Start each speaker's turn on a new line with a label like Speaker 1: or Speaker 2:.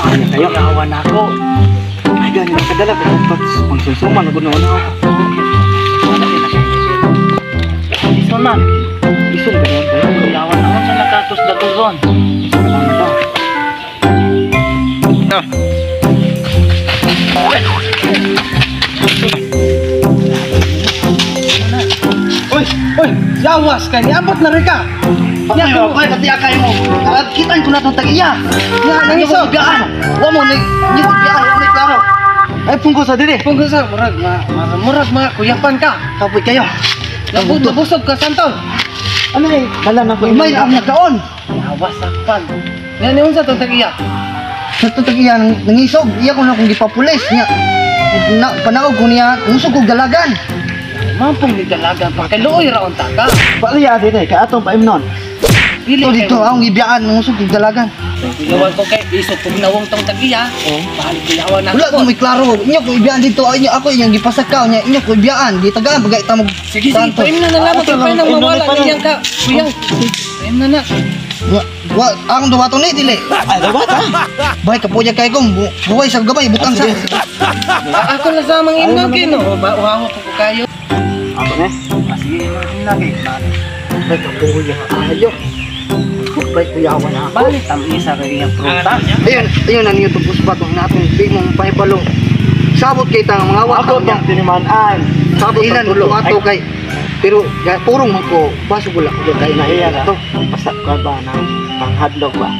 Speaker 1: Kaya kayo.
Speaker 2: Yawan ako.
Speaker 1: Ay, gani lang kadala. Kaya pangsunsuman, nagunaw na ako.
Speaker 2: Ison man.
Speaker 1: Ison, ganyan kayo.
Speaker 2: Yawan ako sa nakatos daturon.
Speaker 1: Salamat ah.
Speaker 3: Oy, oy, yawas kay niabot na rin ka.
Speaker 1: Patay mo, patay, pati akay mo. At kitaan ko na itong tag-iya.
Speaker 3: Nga nang iso.
Speaker 1: Biyaan. Wa mo ni ni biyaan, wa mo ni klaro. Ay pungko sa dili.
Speaker 3: Pungko sa murag ma, murag mga kuyapan ka.
Speaker 1: Kapoy kayo.
Speaker 3: Nabusog ka santol.
Speaker 1: Ano eh? Dala na ko. May ang nagkaon.
Speaker 3: Yawas akpan. Nga ni unsa tong tag-iya?
Speaker 1: Sa itong tag-iya nangisog, iya ko na kung gipapulis niya. Na, panaog ko niya, ngusog kog dalagan.
Speaker 3: Mampong ni dalagan pa kay luoy ra unta ka.
Speaker 1: Paliya dili kay atong paimnon.
Speaker 3: Dili
Speaker 1: Ito dito akong ibiyaan, ngusog kog dalagan.
Speaker 3: Kuyawan ko kay isog kog nawong tong tag-iya. Oh, balik kuyawan na
Speaker 1: Wala ko may klaro. Inyo ko ibiyaan dito, inyo ako inyong gipasakaw niya, inyo ko ibiyaan, gitagaan bagay tamog.
Speaker 3: Sige, sige, paim na na lamang kay paim nang mawala niyang ka. Kuyaw. Paim na na.
Speaker 1: Wa, wa akong duwaton ni dili. Ay, duwat ha. Bay kapoya kay kong buhay sa gabay butang sa.
Speaker 3: Ako na sa mga imnon kay no. Ba uhawa ko kayo.
Speaker 1: Ako ne.
Speaker 2: Sige, imnon na kay.
Speaker 1: Bay kapoya ayo. Bay kuyawan na ako.
Speaker 2: Balik tam isa kay iyang prutas.
Speaker 1: Ayun, ayun ang YouTube usbat ng natin big mong pahibalo. Sabot kay tang mga wa.
Speaker 4: Ako tong tinimanan.
Speaker 1: Sabot ilan tulo ato kay pero purong man ko baso wala ko kay
Speaker 4: Nahiya
Speaker 1: na
Speaker 4: na.
Speaker 1: to.
Speaker 4: Pasa ka ba na panghadlok ba?